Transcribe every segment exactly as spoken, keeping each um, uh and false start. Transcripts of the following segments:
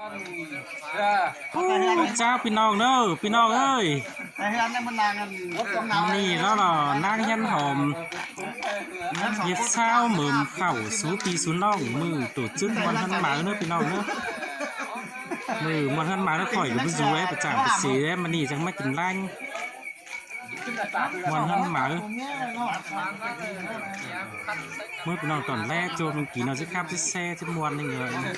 Ú, chao ꞌpi ꞌnọng ꞌnớ, ꞌpi ꞌnọng ơi. ꞌNị ꞌlẹo ꞌnáng ꞌhiến hom ꞌdệt ꞌsáo mớm khảu sú ꞌpi sú ꞌnọng ꞌmự tổ chức ꞌmuôn ꞌhướn máư ꞌnớ ꞌpi ꞌnọng ꞌnớ. ꞌMự ꞌmuôn ꞌhướn máư ꞌnớ khỏi ꞌcọ ꞌmự dú é pơ chảng pơ sí é ꞌmự ꞌnị chắng ꞌmá kin ꞌláng. ꞌMuôn ꞌhướn máư. ꞌMự ꞌpi ꞌnọng tỏn ꞌlé ꞌchua ꞌmự kin ꞌnọng ꞌchí khắp ꞌchí ꞌsé ꞌchí ꞌmuôn ꞌnị ꞌnớ.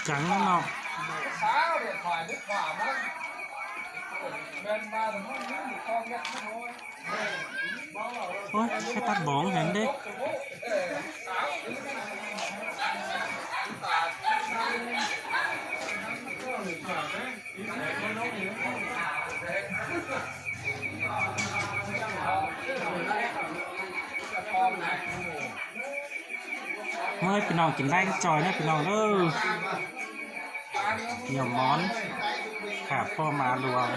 Chắng ꞌnớ ꞌnọng. Ôi, cái tắt bóng hẳn đấy. ꞌMới ꞌpi ꞌnọng kin ꞌláng ꞌchoi ꞌnớ ꞌpi ꞌnọng ꞌnớ. Nhiều món khả kho má luông.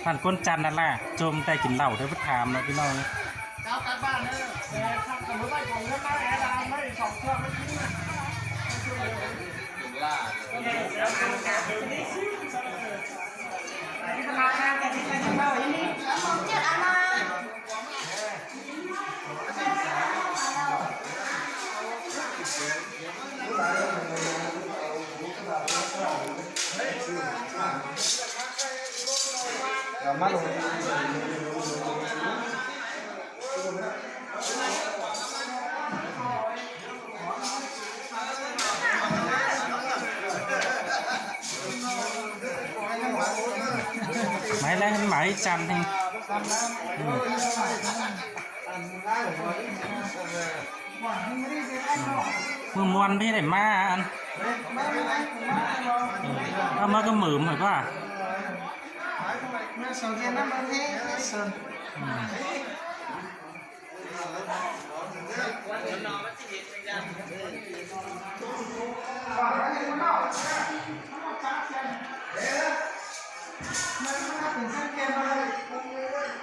Phản ꞌcốn chăn ꞌnặn ꞌlạ, ꞌchôm ꞌtẹ kin lảu ꞌtẹ bớt tham ꞌnớ ꞌpi ꞌnọng. Máy ꞌlé máy chăn đi. ꞌMự ꞌmuôn ꞌmí đảy ꞌmá ăn. ꞌMá ꞌmá ꞌcọ mớm hỏi ꞌquá.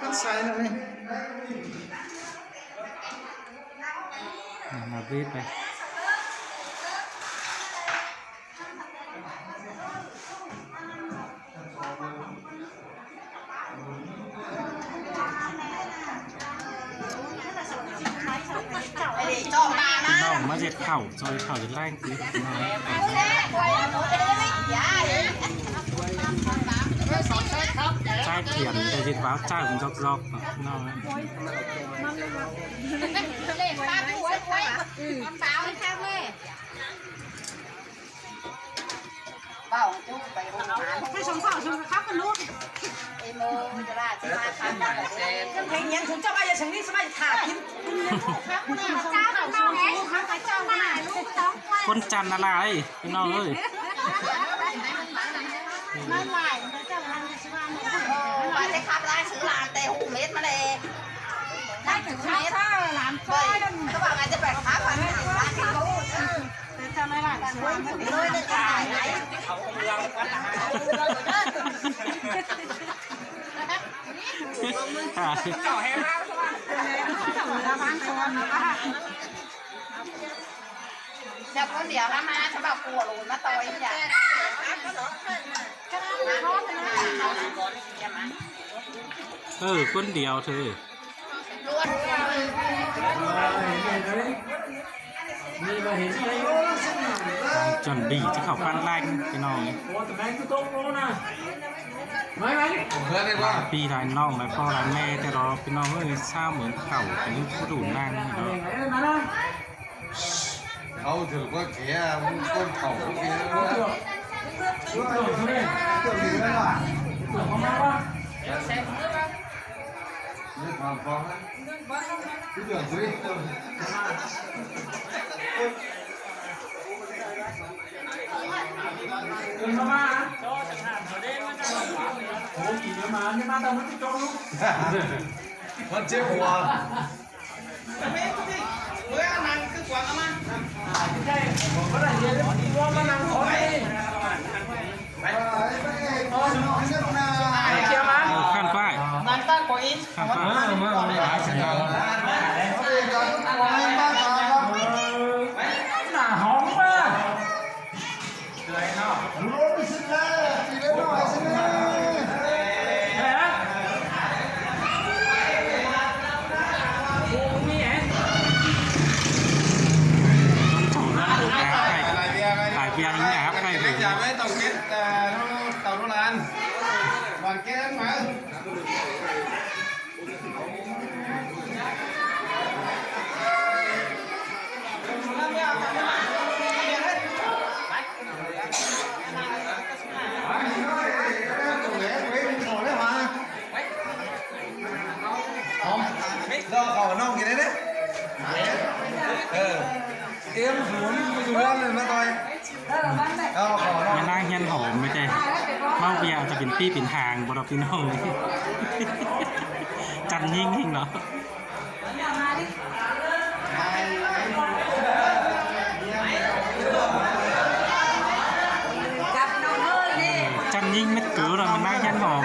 Ăn sai nữa đi. Ăn mà biết đây. ꞌPi ꞌnọng ꞌmá ꞌdệt khảu, ꞌchoi khảu ꞌdệt ꞌláng tí. ꞌChái phiên, ꞌdệt ꞌdệt báo chao dọc dọc ꞌnọng. ꞌCốn chăn ꞌnặn ꞌlạ ới, ꞌpi ꞌnọng ơi. Ơ, ꞌcốn điêu thôi. Chon đi chứ khảu phan lanh, ꞌpi ꞌnọng. Lai ꞌpi lai ꞌnọng lai ꞌpo lai ꞌme ꞌtẹ lo, ꞌpi ꞌnọng ơi, ꞌsáo mớm khảu ꞌcốn đủ năng ꞌnớ. Khảu thử ꞌquá kia, ꞌcốn khảu ꞌquá kia. ꞌmắn ꞌchớ ꞌhua. Khăn ꞌquái. Khăn ꞌquái. Khải Việt, Khải Việt. Tổng kết, ờ, tàu Đô La An. Đoàn kết mà. Hỏm. Dao khảu ꞌnọng kỉ ꞌnị ꞌnớ. Ờ. Em dú, dú ꞌlẹo ꞌnị ꞌmá ꞌtoi. Dao khảu ꞌnọng. ꞌMí ꞌnáng ꞌhiến hom ꞌmí ꞌtẹ. ꞌMá ꞌviạk ꞌchọ pên ꞌpi pên hang, báu đao ꞌpi ꞌnọng. Chăn ꞌnhính ꞌhêng ꞌnọ. Chăn ꞌnhính mết cứ ꞌnọ, ꞌmí ꞌnáng ꞌhiến hom.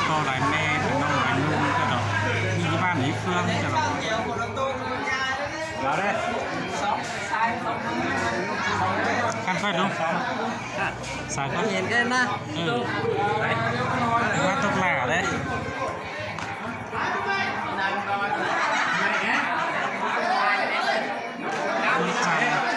Có lai ꞌme, pên ꞌnọng lai ꞌnung ꞌchớ đó. ꞌMí ꞌmắn ꞌnị ꞌphướng ꞌchớ đó. Khăn ꞌquái đúng. Sai ꞌquái. Hên cái ꞌmá. Ừ. ꞌMá tốc lạ đấy. Ui, sai.